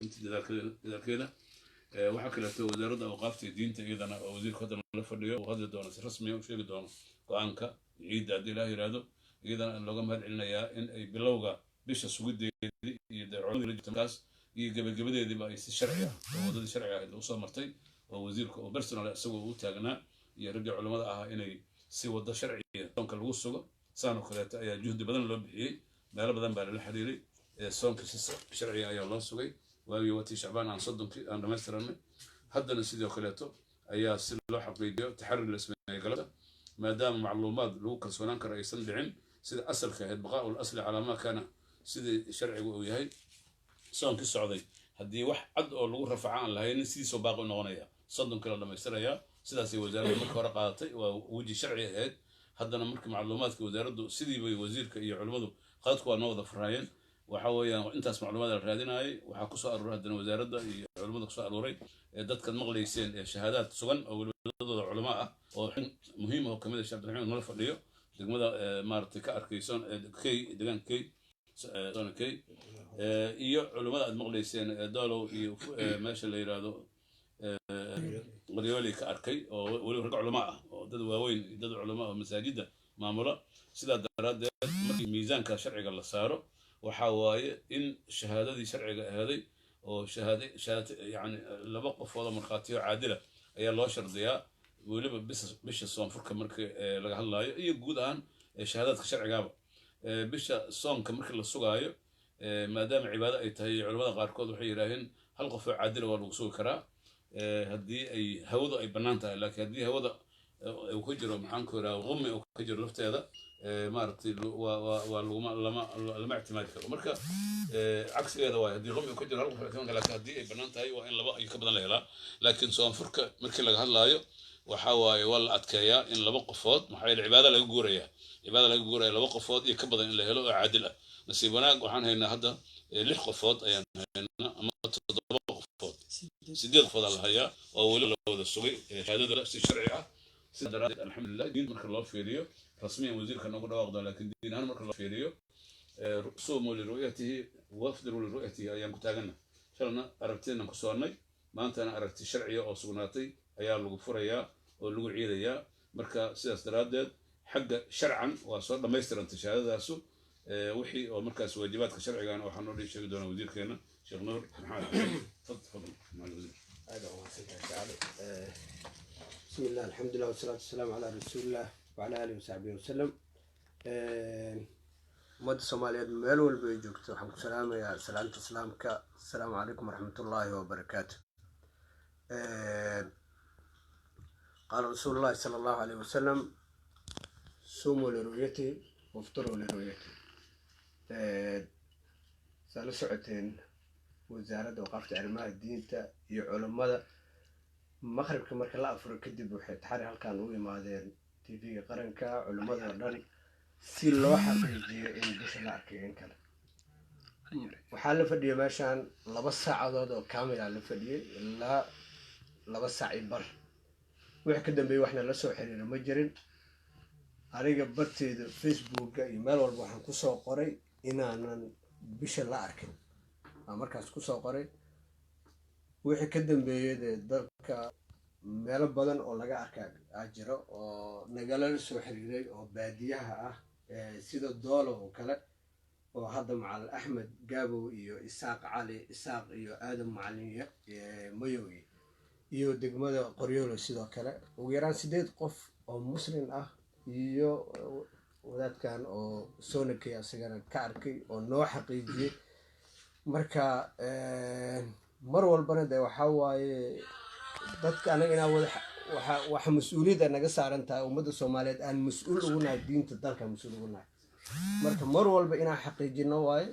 Intii dadaalkeeda. Waxaa kaleeto Wasaaradda Awqaafta iyo Diinta, iyadana oo wasiirka hadda la fadhiyo, uu hadli doono, si rasmiya u sheegi doono go-aanka ciidda haddii Ilaah yiraahdo. Iyadana looga mahad celinayaa in ay bilowga bisha sugideedii iyo dee culimadii la jirta markaas iyo gebagabadeediiba ay si sharci ah oo waddadii sharciga ahayd usoo martay, oo wasiirka oo personal isagoo u taagnaa iyo raggii culimmada ahaa inay si waddo sharciya soonka lagu sugo. Saan oo kaleeto ayaa juhdi badan loo bixiyey, meelo badan baa lala xiriiray. Soonka si sharciga ayaa loo sugay waagii watii Shacbaan aan 30kii aan dhamaystiranay. Haddana sidoo kaleeto ayaa si loo xaqiijiyo taxari la sameeyey galabta, maadaama macluumaad lagu kalsoonaan karo aysan dhicin. Sida asalka ahayd, بقاء الأصل على ما كان, sidii sharcigu uu yahay soonkii socday, haddii wax cad oo lagu rafaca aan lahaynin, sidiisoo baaqi u noqonaya, 30kii la dhamaystirayaa. Sidaasay wasaaraddu marka hore qaadatay, waa weji sharci ahayd. Haddana markii macluumaadka wasaaraddu sidii bay wasiirka iyo culimmadu qadadku waa noo wada furaayeen. Waxa weeyaan intaas macluumaad la raadinayay waxaa kusoo aruuray haddana wasaaradda iyo culimmada kusoo aruuray ee dadkaad maqlayseen ee shahaadaad sugan oo weliba dadooda culamo ah oo xin muhiim ah oo kamid ah Sheekh Cabdiraxmaan nala fadhiyo, degmada maaragtay ka arkayson key deegaanka key zona key, iyo culimmada aad maqlayseen ee Doolow iyo meesha la yiraahdo Qoryooley ka arkay, oo weliba rag culamo ah oo dad waaweyn iyo dad culamo ah oo masaajidda maamula. Sidaa daraaddeed, markii miisaanka sharciga la saaro, waxa waaye in shahaadadii sharciga ahaday oo shahaade shahaad yani laba qofood oo markhaatiyo caadila ayaa loo shardiyaa, weliba bisha soonfurka marka laga hadlaayo iyo guud ahaan shahaadaadka sharcigaaba. Bisha soonka markii la sugaayo, maadaama cibaado ay tahay, culamada qaarkood waxay yidhaaheen hal qof oo caadila waa lagu sugi karaa haddii ay hawadu ay bannaan tahay. Laakiin haddii hawada uu ka jiro, maxaan ku yidhaha, qumi uu ka jiro lafteeda, maaragtay, waa laguma lama ictimaadi karo. Marka cagsigeeda waay, haddii qumi uu ka jiro hal qof ictimaad karo, laakiin haddii ay bannaan tahay waa in laba iyo ka badan la helaa. Laakiin soonfurka markii laga hadlaayo, waxa waaye waa la adkeeyaa in laba qofood, maxaa yeele cibaada laga guuraya, cibaada laga guuraya, laba qofood iyo ka badan in la helo oo caadil ah. Nasiib wanaag waxaan haynaa hadda lix qofood ayaan haynaa ama toddoba qofood, sideed qofood aa la hayaa oo weli la wada sugay shahaadadooda si sharci ah. Sidaa daraadeed, alxamdulilah, diin marka loo fiiriyo rasmiyan wasiirka noogu dhawaaq doona, laakiin diin ahaan marka loo fiiriyo, صوموا لرؤيته وأفطروا لرؤيته ayaan ku taagana. Shalna aragtidaan ku soonnay, maantana aragti sharciya oo sugnaatay ayaa lagu furayaa oo lagu ciidayaa. Marka sidaas daraaddeed xagga sharcan waa soo dhammaystirantay shahaadadaasu. Wixii oo markaas waajibaadka sharcigana waxaa noo dhihi sheegi doonaa wasiirkeena Sheekh Nuur Maxamed Xuseen. تفضل مع الوزير. Aad u mahadsantahay, Shacali. بسم الله، الحمد لله، والصلاة والسلام على رسول الله وعلى آله وصحبه وسلم. Ummadda Soomaaliyeed meel walba ay joogto waxaan ku salaamayaa salaanta Islaamka: asalaamu calaykum waraxmat ullaahi wabarakaatu. قال رسول الله صلى الله عليه وسلم: صوموا لرؤيته وافطروا لرؤيته. Saa la socoteen, Wasaaradda Waqaafta Arrimaha Diinta iyo culammada maqribka marka la afuro kadib waxay taxari halkan u imaadeen TV-ga qaranka, culimmada oo dhan, si loo xaqiijiyo in bisha la arkay in kale. Waxaa la fadhiyay meeshaan 2 saacadood oo kaamil ah la fadhiyay, ilaa 2 saac iyo bar. Wixii ka dambeeyey waxna la soo xiriira ma jirin. Aniga barteeda Facebooka iyo meel walba waxaan kusoo qoray inaanan bisha la arkin baa markaas kusoo qoray. Wixii ka dambeeyey dee dalka meelo badan oo laga arka aa jiro oo nagala soo xiriiray oo baadiyaha ah, sida Doolo oo kale, oo hadda Macalin Axmed Gaabow iyo Isaaq Cali Isaaq iyo Aadam Macalin Mayow iyo degmada Qoryoolo sidoo kale, ugu yaraan sideed qof oo Muslim ah iyo wadaadkan oo soonakay asagana ka arkay oo noo xaqiijiyey. Marka mar walbana dee waxaa waaye dadka anaga inaan wada waxa mas-uuliyadda naga saaran tahay ummadda Soomaaliyeed aan mas-uul ugu nahay, diinta dalka mas-uul ugu nahay. Marka mar walba inaan xaqiijino waaye,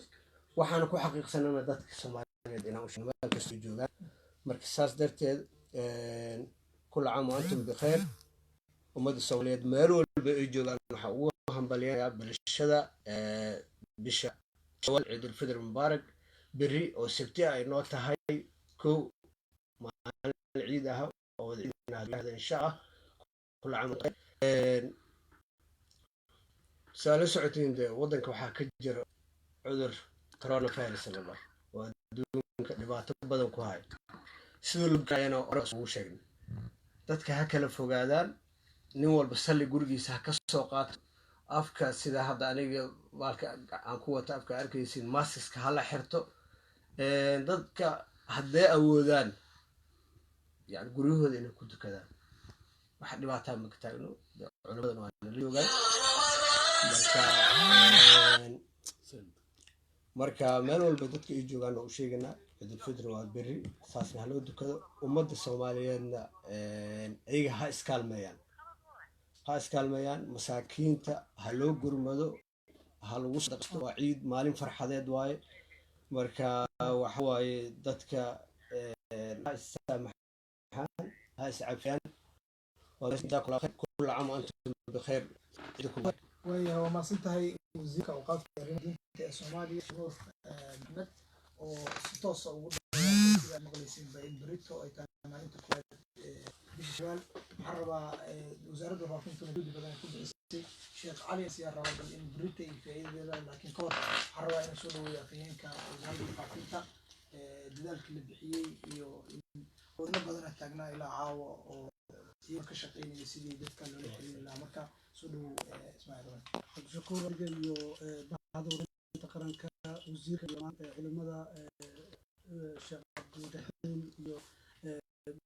waxaana ku xaqiiqsanana dadka Soomaaliyeed inaan u meel kastoo joogaan. Marka saas darteed, كل عام وأنتم بخير. Ummadda Soomaaliyeed meel walba ay joogaan waxaa ugu hambalyanayaa bilashada bisha Shawal, Ciidulfidr mubaarak. Berri oo Sabti ay noo tahay kow, maalin ciid ah oo wada ciid insha Allah. كل عام. Saa la socotiin dee waddanka waxaa ka jira cudur coronavirus la dhaho oo adduunka Adduunka dhibaato badan ku hayo. Sidoo loo hore ugu sheegnay, dadka ha kala fogaadaan, nin walba salli gurigiisa ha ka soo qaato. Afka sida hadda aniga baalka aan ku wata afka arkaysin, maskiska hala xirto. Dadka hadday awoodaan, yani guryahooda inay ku dukadaan, wax dhibaataa maka taagno. Culimadan waa nala joogaan. Marka meel walba dadka ay joogaan waa u sheeganaa, Ciidulfitri waa berri, saasna haloo dukado. Ummadda Soomaaliyeedna iyaga ha iskaalmeeyaan, ha iskaalmeeyaan, masaakiinta ha loo gurmado, ha lagu sadaqsto. Waa ciid, maalin farxadeed waaye. Marka waxa waaye, dadka ha issaamaxaan, ha iscafiyaan. كل عام وأنتم بخير. Waayahay, waa mahadsan tahay wasiirka awqaafta arrimaha diinta ee Soomaaliya, Nuur Maxmed, oo si toosa ugu dhawaaqay, sida maqlaysiinba, in berito ay tahay maalinta koowaad ee bisha Shawaal. Waxaan rabaa, wasaaradda warfaafintuna juhdi badan ay ku bixisay, Sheekh Cali ayaa raba bal in berita iyo faa'iidadeeda, laakiin ka hor waxaan rabaa inaan soo dhaweeyo afhayeenka wasaaradda warfaafinta, dadaalkii la bixiyey iyo in wadno badana taagnaa ilaa caawa oo iyaga ka shaqeynaya sidii dadka loola xiriiri lahaa. Marka soo dhawow, Ismaaciil. Cabdishakuur, adiga iyo bahda warbaahinta qaranka, wasiirka iyo dhammaan culimada, Sheekh Cabdiraxiim iyo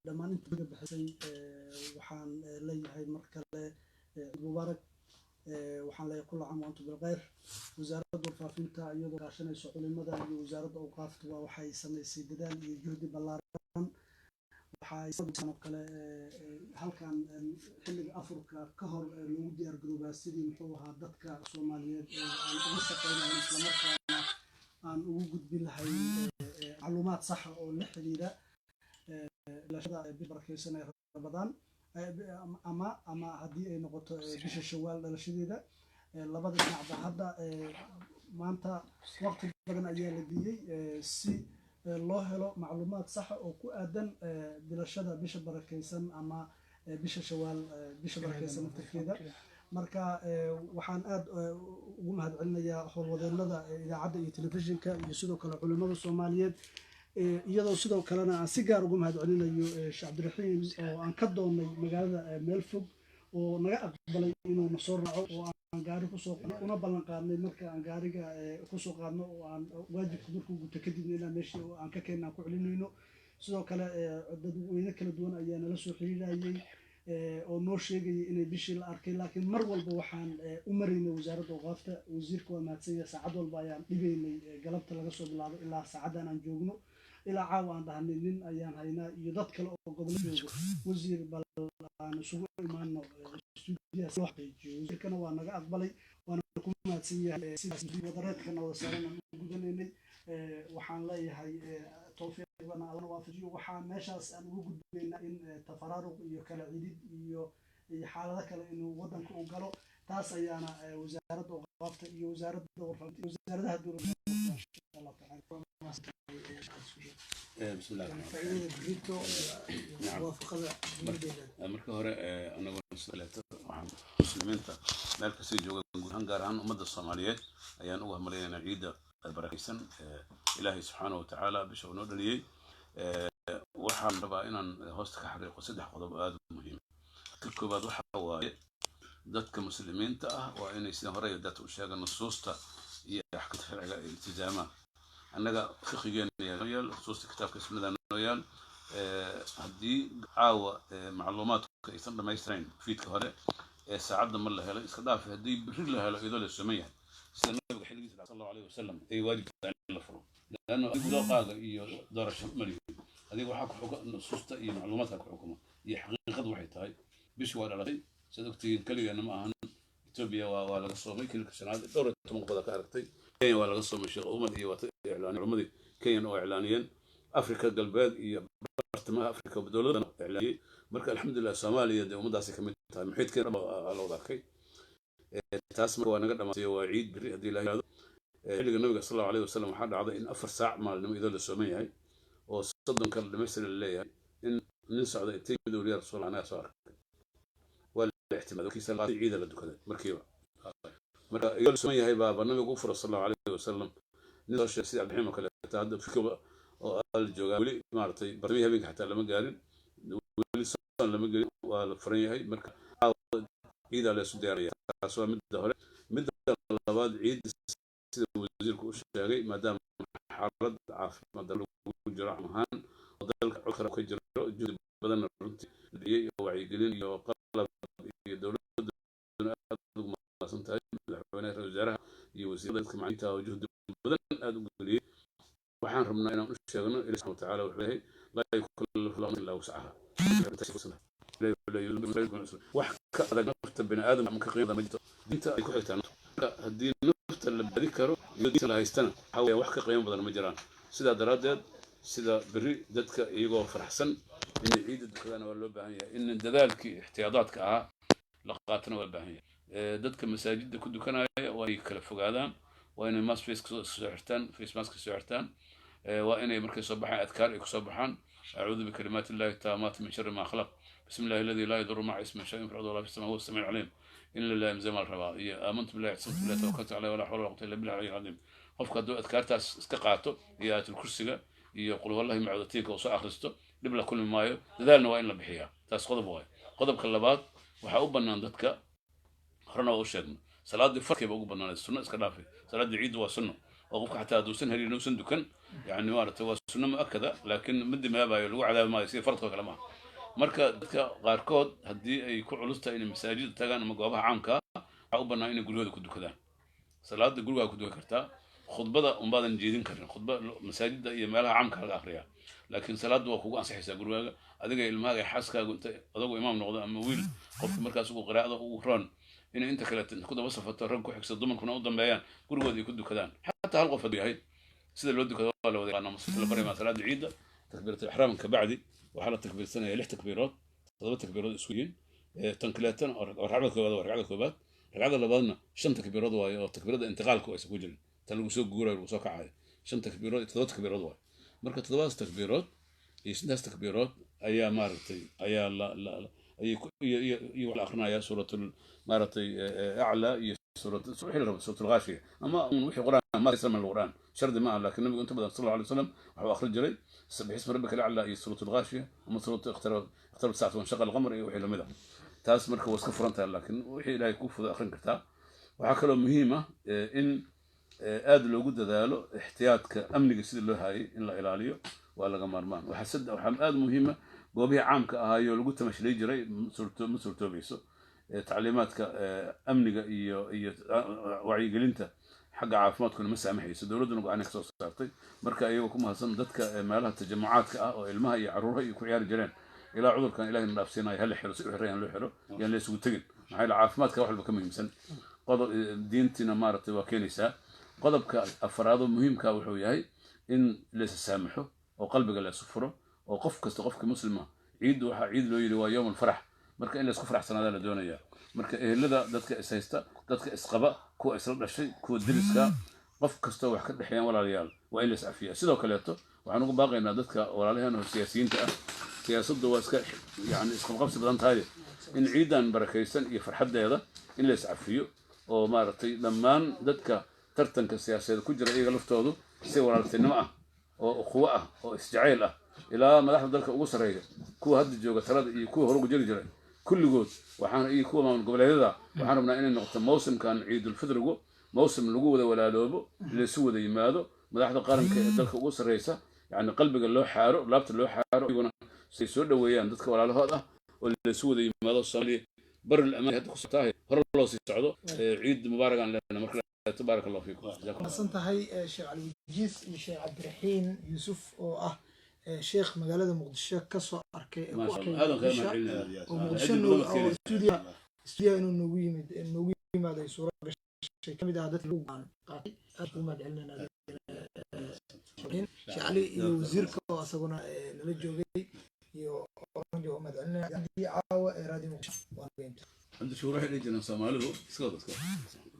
dhammaan inta ga bixisay, waxaan leeyahay mar kale ciid mubaarak. Waxaan leeyahay كل عام وأنتم بالخير. Wasaaradda warfaafinta, iyadoo kaashanayso culimada iyo wasaaradda awqaafta, waa waxay samaysay dadaal iyo juhdi ballaaran. Waxay oo kale halkan xilliga afurka ka hor loogu diyaar garoobaa sidii, muxuu ahaa, dadka Soomaaliyeed aan uga shaqeynayn, islamarkaana aan ugu gudbin lahayn macluumaad saxa oo la xiriira bilashada bisha barakeysan ee Ramadaan ama haddii ay noqoto bisha Shawaal dhalashadeeda, labada dhinacba. Hadda maanta waqti badan ayaa la geeyey si loo helo macluumaad saxa oo ku aadan bilashada bisha barakeysan ama bisha Shawaal, bisha barakeysan naftirkeeda. Marka waxaan aad ugu mahadcelinayaa howlwadeennada idaacadda iyo telefishinka iyo sidoo kale culimada Soomaaliyeed, iyadoo sidoo kalena aan si gaar ugu mahadcelinayo Sheekh Cabdiraxiim oo aan ka doonnay magaalada meel fog, oo naga aqbalay inuu na soo raaco oo aan gaari kusoo una ballan qaadnay marka aan gaariga kusoo qaadno oo aan waajibka markuu guto kadibna inaan meeshii aan ka keenna aan ku celinayno. Sidoo kale dadweyne kala duwan ayaa nala soo xiriirayay oo noo sheegayay inay bishii la arkay, laakiin mar walba waxaan u maraynay wasaaradda awqaafta. Wasiirka waa mahadsan yahay. Saacad walba ayaan dhibaynay, galabta laga soo bilaabo ilaa saacaddan aan joogno, ilaa caawa aan dhahnay nin ayaan haynaa iyo dad kale oo gobolo joogo, wasiir, bal aan isugu imaano stuudiyaha si loo xaqiijiyo. Wasiirkana waa naga aqbalay, waana ku mahadsan yahay. Sidaas wadareedkana wada saaran aan u gudanaynay. Waxaan leeyahay towfiiqdana Allana waafajiyo. Waxaa meeshaas aan ugu gudbaynaa in tafaraaruq iyo kala cidid iyo xaalado kale inuu waddanka u galo. Taas ayaana wasaaradda awqaafta iyo wasaaradda warfaafinta, wasaaradaha dowladda, insha Allah tacaala. بسم الله الرحمن الرحيم. Faa'iidada berito iyo muwaafaqada muhiimadeeda. Marka hore, anagoo kaleeto, waxaan muslimiinta meel kastay joogaan guud ahaan, gaar ahaan ummadda Soomaaliyeed, ayaan uga hambalyaynaa ciidda barakaysan Ilaahay subxaana wa tacaala bisha uu noo dhaliyey. Waxaan rabaa inaan hoosta ka xariiqo saddex qodob oo aada u muhiim. Ka koowaad waxa waaye, dadka muslimiinta ah waa inay sida horey dadka u sheega nusuusta iyo axkaamta sharciga ay iltizaamaan. Annaga fiqigeena noo yaal, nusuusta kitaabka sunnada noo yaal. Haddii caawa macluumaadka aysan dhammaystirayn fiidka hore ee saacadda ma la helo, iska dhaafi, haddii berri la helo iyadoo la suman yahay, sida nabiga xilligiisa صلى الله عليه وسلم, ay waajib tahay in la furo, لأنه adigu dooqaaga iyo doorasho ma lihi. Adiga waxaa ku xukuma nusuusta iyo macluumaadka ku xukuma iyo xaqiiqadu waxay tahay. Bishii waa dhalatay, sidaad ogtihiin. Keligeena ma ahan, Etoobiya waa laga soomay, kilka shanaad dhowr iyo toban qodob ka aragtay. Kenya waa laga soomay, Sheekh Umar iyo waa iclaaniyeen, culimadii Kenyan oo iclaaniyeen, Afrika Galbeed iyo bartamaha Afrika dowladana iclaaniyey. Marka alxamdulilah, Soomaaliya dee ummadaasay kamid tahay, muxiidkeena la wada arkay. Taas marka waa naga dhamaatay, waa ciid berri haddii la yihahdo. Xilliga nabiga صلى الله عليه وسلم waxaa dhacday in 4 saac maalinimo iyadoo la sooman yahay oo 30 kala dhamaystir la leeyahay, in nin socda intay mid weliya, rasuul, anaga soo arkay, waa la ixtimaaday, kiisa ciida la dukaday markiiba. Marka iyadoo la sooman yahay baaba nabigu u fura صلى الله عليه وسلم. Nin soo sheegay sida Cabdiraxiim oo kaleeto hadda fikirba Oo la joogaa weli, maaragtay, bartamihii habeenka xataa lama gaarin, weli soon lama gelin, waa la furan yahay. Marka ciidaa la isu diyaaraya. Taas waa midda hore. Midda labaad, ciidda sida wasiirku u sheegay, maadaama xaalad caafimaad lagu jiro ahaan oo dalka cudurka ka jiro, juhdi badanna runtii la bixiyey oo wacyigelin iyo qalab iyo dowladuna aad ugu mahadsan tahay, madaxweynaha, ra-iisul wasaaraha iyo wasiirada, dadka macalimiinta oo juhdi badan aad u geliyey, waxaan rabnaa inaan u sheegno Ilahi subxana watacaala wuxuu leeyahay: "Laa yukallifu Allahu illa wuscaha." Wax ka adag nafta bini aadam ama ka qiimo ma jirto, diinta ay ku xigtaa naftu. Marka haddii nafta la badi karo iyo diinta la haystana, waxaa weeye wax ka qiimo badan ma jiraan. Sidaa daraaddeed, sida berri dadka iyagoo faraxsan inay ciidda dukadaan waa loo baahan yahay, in dadaalkii ixtiyaadaadka ahaa la qaatana waa baahan yahay. Dadka masaajidda ku dukanaya waa inay kala fogaadaan, waa inay mask face soo xirtaan, face mask soo xirtaan, waa inay markay soo baxaan adkaar ay kusoo baxaan: "أعوذ بكلمات الله التامات من شر ما خلق، بسم الله الذي لا يضر مع اسمه شيء في الأرض ولا في السماء وهو السميع العليم." إن لله زي ما rabaa iyo "آمنت بالله، اعتصمت بالله، توكلت عليه، ولا حول ولا قوة إلا بالله العلي العظيم." Qofka hadduu adkaartaas iska qaato iyo aayatul kursiga iyo qul wallahi macuudatiinka uu soo akhristo, dhib la kulmi maayo. Dadaalna waa in la bixiyaa. Taas qodob waayo. Qodobka labaad, waxaa u bannaan dadka, horena waa u sheegno, salaadii farkiiba ugu bannaanay, sunno iska dhaafay. Salaaddii ciiddu waa sunno oo qofka xataa hadduusan helin uusan dukan, yani maaragtay, waa sunno mu'akada, laakiin ma dimaabayo, lagu cadaabi maayo sidii faradka kale maaha. Marka dadka qaarkood haddii ay ku culus tahay inay masaajida tagaan ama goobaha caamka ah, waxaa u bannaan inay guryahooda ku dukadaan. Salaada gurigaa ku dukan kartaa, khudbada unbaadan jeedin karin. Khudba masaajida iyo meelaha caamka laga akriyaa, laakiin salaadda waa kugu ansaxaysaa gurigaaga, adiga, ilmahaaga, xaaskaagu. Inta adagu imaam noqdo ama wiil qofki markaas ugu qiraa'ada ugu roon inay inta kale ku daba safato, rag ku xigsa, dumarkuna u dambeeyaan, gurigooda ay ku dukadaan. Xataa hal qof hadduu yahay, sida loo dukado waa la wada yaqaanaa. Masjidka la baraya salaada ciidda, takbiiratul ixraam ka bacdi waxaa la takbiirsanaya lix takbiirood, toddoba takbiirood isku yihiin. Tan kaleetana oo ragcada koowaad waa ragcada koowaad, ragcada labaadna shan takbiirood waayo, oo takbiirada intiqaalku aysan ku jirin, tan lagu soo guurayo, lagu soo kacayo, shan takbiirood iyo toddoba takbiirood waayo. Marka toddobadaas takbiirood iyo shantaas takbiirood ayaa, maaragtay, ayaa la la ayay iyo iyo iyo wax la akhrinayaa, suuratul, maaragtay, aclaa iyo suurat wixii la rabo, suuratul ghaashiya ama wixii quraan ma min alqur'aan, shardi ma aha. Laakiin nabigu inta badan, sal Allahu alay wasalam, waxuu akhrin jiray "سبح اسم ربك الأعلى" iyo suuratul ghaashiya ama suuratu اقتربت الساعة وانشق القمر iyo wixii lamid ah. Taas marka waa iska furan tahay, laakiin wixii Ilaahay kuu fuda akhrin kartaa. Waxaa kaloo muhiim ah in aad loogu dadaalo ixtiyaadka amniga sidii loo haayay in la ilaaliyo, waa laga maarmaan. Waxaa aad muhiima, goobihii caamka ahaayoo lagu tamashlay jiray ma suurtoobayso. Tacliimaadka amniga iyo wacyigelinta xagga caafimaadkuna ma saamaxayso, dowladduna go-aanay ka soo saartay. Marka iyagoo ku mahadsan, dadka meelaha tajamucaadka ah oo ilmaha iyo carruuraha iyo ku ciyaari jireen, ilaa cudurkan Ilahay na dhaafsiinayo, hala xiro, si u xirayaan loo xiro, yaan la isugu tegin. Maxaa yeele caafimaadka wax walba ka muhiimsan, qodob diintiina, maaragtay, waa keenaysaa. Qodobka afraadoo muhiimka wuxuu yahay in la isa saamaxo oo qalbiga la isu furo oo qof kasta, qofka muslima, ciiddu waxaa ciid loo yidhi waa يوم الفرح. Marka in la isku faraxsanaadaa la doonayaa. Marka ehelada, dadka is haysta, dadka isqaba, kuwa isla dhashay, kuwa deriska, qof kastoo wax ka dhexeeyaan, walaalayaal, waa in la iscafiyaa. Sidoo kaleeto waxaan ugu baaqaynaa dadka walaalaheena oo siyaasiyiinta ah, siyaasaddu waa iska yani isqabqabsi badan tahay, in ciidan barakaysan iyo farxaddeeda in la iscafiyo oo, maaragtay, dhammaan dadka tartanka siyaasadeed ku jira iyaga laftoodu si walaaltinimo ah oo ukhuwo ah oo isjacayl ah, ilaa madaxda dalka ugu sarreeya, kuwa hadda jooga talada iyo kuwa hore ugu jiri jiray, kulligood waxaan iyo kuwa maamul goboleedyada, waxaan rabnaa inay noqoto mawsimkan ciidulfidrigu mawsim lagu wada walaaloobo, laysu wada yimaado, madaxda qaranka ee dalka ugu sarreysa yani qalbiga loo xaaro, laabta loo xaaro, iyaguna say soo dhoweeyaan dadka walaalahood ah oo laysu wada yimaado. Soomaaliya baril amaan hadda ku socotaahay, hore loo sii socdo. Ciid mubaarak aan leenahay. Marka بارك الله فيكم، جزاكم. Mahadsan tahay Sheekh Cali Wajiis iyo Sheekh Cabdiraxiin Yuusuf oo ah sheekh magaalada Muqdisho kasoo arkay ما ku شاء arkay الله هذا خير. Muqdisho ما oo Muqdisho oo stuudiyaha inuu noogu yimid, noogu yimaado ay suura gashay, kamid ah dadka lagu go'aan qaatay. Aad ugu mahad celinayna sheekh Cali iyo wasiirka oo asaguna nala joogay iyo oranjo oo mahad celinayna. Haddii caawa ee Raadiyo Muqdisho waa عند شو راح يجينا Soomaalidu iska wada iska